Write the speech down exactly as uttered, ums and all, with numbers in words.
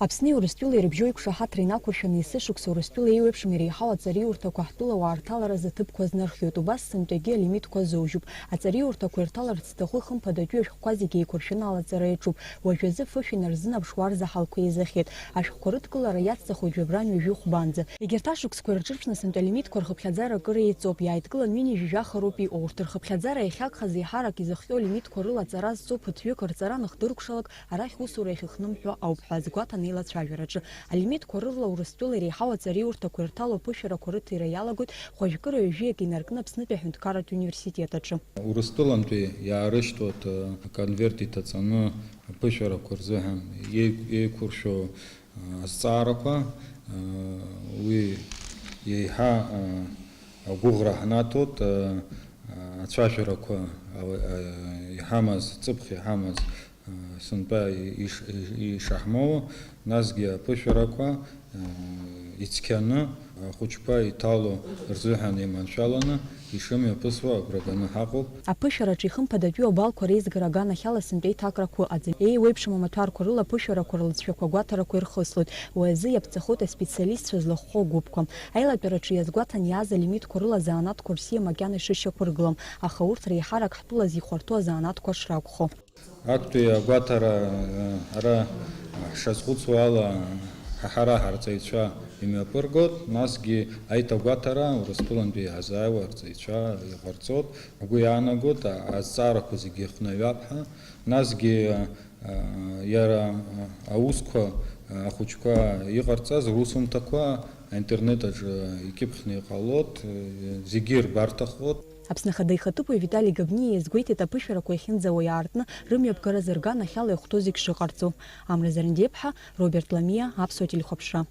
Аԥсни Урыстәылеи рыбжьоу иқәшаҳаҭра инақәыршәаны есышықәса Урыстәыла еиуеиԥшым иреиҳау аҵариурҭақәа ҳтәылауаа рҭаларазы ҭыԥқәа азнархиоит. Убас сынтәагьы алимитқәа зоужьуп. Аҵариурҭақәа ирҭаларц зҭаху ихымԥадатәиу ашәҟәқәа зегьы еиқәыршәаны алаҵара иаҿуп. Уажәазы фышә инарзынаԥшуа арзаҳалқәа еизахьеит. Ашәҟәқәа рыдкылара иацҵахоит жәабран ҩажәи хәбанӡа. Егьырҭ ашықәсқәа ирҿырԥшны сынтәа алимитқәа рхыԥхьаӡара акыр еиҵоуп, иааидкылан ҩынҩажәи жәаха роуп иҟоу. Урҭ рхыԥхьаӡара иахьагхаз еиҳарак изыхҟьо алимитқәа рыла аҵара зҵо ԥыҭҩык рҵара аныхдыркәшалак, арахь усура иахьыхнымҳәуа ауп ҳәа азгәаҭан еилацәажәараҿы. Алимитқәа рыла Урыстәыла иреиҳау аҵариурҭақәа ирҭало аԥышәарақәа рыҭира иалагоит хәажәкыра ҩажәиак инаркны Аԥснытәи аҳәынҭқарратә университет аҿы. Урыстәылантәи иаарышьҭуеит, э, аконверт иҭаҵаны аԥышәарақәа рзыҳәан еи-, еиқәыршәо, э, азҵаарақәа, э, уи еиҳа, э, агәыӷра ҳнаҭоит, э, ацәажәарақәа, э, иҳамаз, ҵыԥх иҳамаз, э, сынтәа иш-, ишаҳмоуа, насгьы аԥышәарақәа, э, ицқьаны, ахәыҷқәа иҭало рзыҳәан иманшәаланы ишымҩаԥысуа агәра ганы ҳаҟоуп. Аԥышәараҿы ихымԥадатәиу абалқәа реизгара аганахьала сынтәа иҭакрақәа ыҟаӡам. Еиуеиԥшым амаҭәарқәа рыла аԥышәарақәа рылҵшәақәа агәаҭарақәа ирхыслоит. Уи азы иаԥҵахоит аспециалистцәа злахәхоу агәыԥқәа. Аилатәараҿы иазгәаҭан иааз алимитқәа рыла азанааҭқәа рсиа макьана ишышьақәыргылам, аха урҭ реиҳарак ҳтәыла зихәарҭоу азанааҭқәа шракәхо. Актәи агәаҭара, э, ара ҳшазхәыцуа ала, ҳа-, ҳара ҳарҵаҩцәа имҩаԥыргоит, насгьы аиҭагәаҭара Урыстәылантәи иаҳзааиуа арҵаҩцәа иҟарҵоит. Ҳгәы иаанагоит, а-, азҵаарақәа зегьы ихнаҩап ҳәа, насгьы, а, иара, а, аусқәа, а, ахәыҷқәа иҟарҵаз русумҭақәа аинтернет аҿы икьыԥхьны иҟалоит, э, зегьы ирбарҭахоит. Аԥсны Ахада ихаҭыԥуаҩ Витали Габниа иазгәеиҭеит аԥышәарақәа иахьынӡауа иаартны рымҩаԥгара зырганахьала иахәҭоу зегь шыҟарҵо. Амра Зарандиаԥҳа, Роберт Ламиа, Аԥсуа телехәаԥшра.